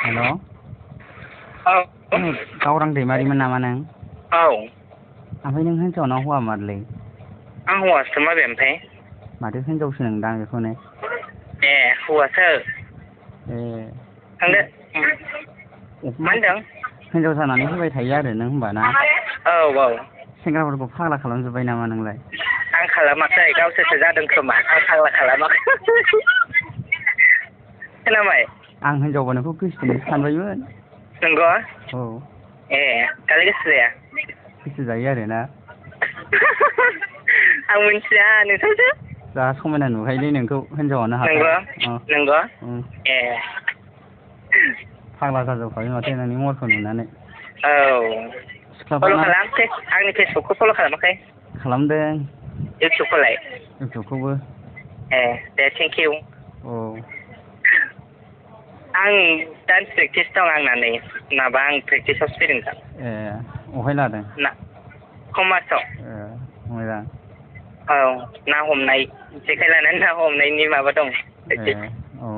हेल' औ गावरां दैमारिमोन नामा नों? औ ओमफ्राय नों हिनजावना हौवा मारलै? आं हौवासो माबे ओमफ्राय? माथो हिनजावसो नंदां बेखौनो। ए हौवासो। ए थांदो मा होनदों? हिनजाव जानानै फैबाय थायो आरो नों होमबा ना? औ औ सेंग्राफोरखौ फाग्ला खालामजोब्बाय नामा नोंलाय? आं खालामाखै गावसोरसो जादों खोमा आं फाग्ला खालामाखै। खोनाबाय? आं हिनजावबा नोंखौ गोसथोनायसो सानबायमोन। नंगौ? औ ए दालाय गोसो जाया? गोसो जायो आरोना? आं मिथिया नोंथांसो। जा समायना नुखायोलै नोंखौ हिनजावानो नंगौ हाखाया। नंगौ ए फाग्ला जाजोबखाबाय माथो नोंनि महरखौ नुनानै। औ फल' सिख्लाफोरना खालाम आंनि फेसबुकखौ फल' खालामाखै? खालामदों। इउटुबखौलाय? इउटुबखौबो। ए दे थेंक इउ। औ आं डान्स प्रेक्टिस दं आंना नै माबा आं प्रेक्टिसावसो फैदों दा। ए अहाय लादों? कमार्सआव। ए मोजां। औ ना हमनाय जेखाइ लानानै ना हमनायनि माबा दं। ए औ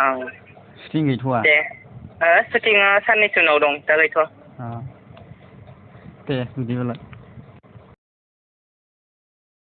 औ सुटिं गैथ'वा? दे सुटिंआ साननैसो उनाव दं दा गैथ'आ। दे बिदिबालाय।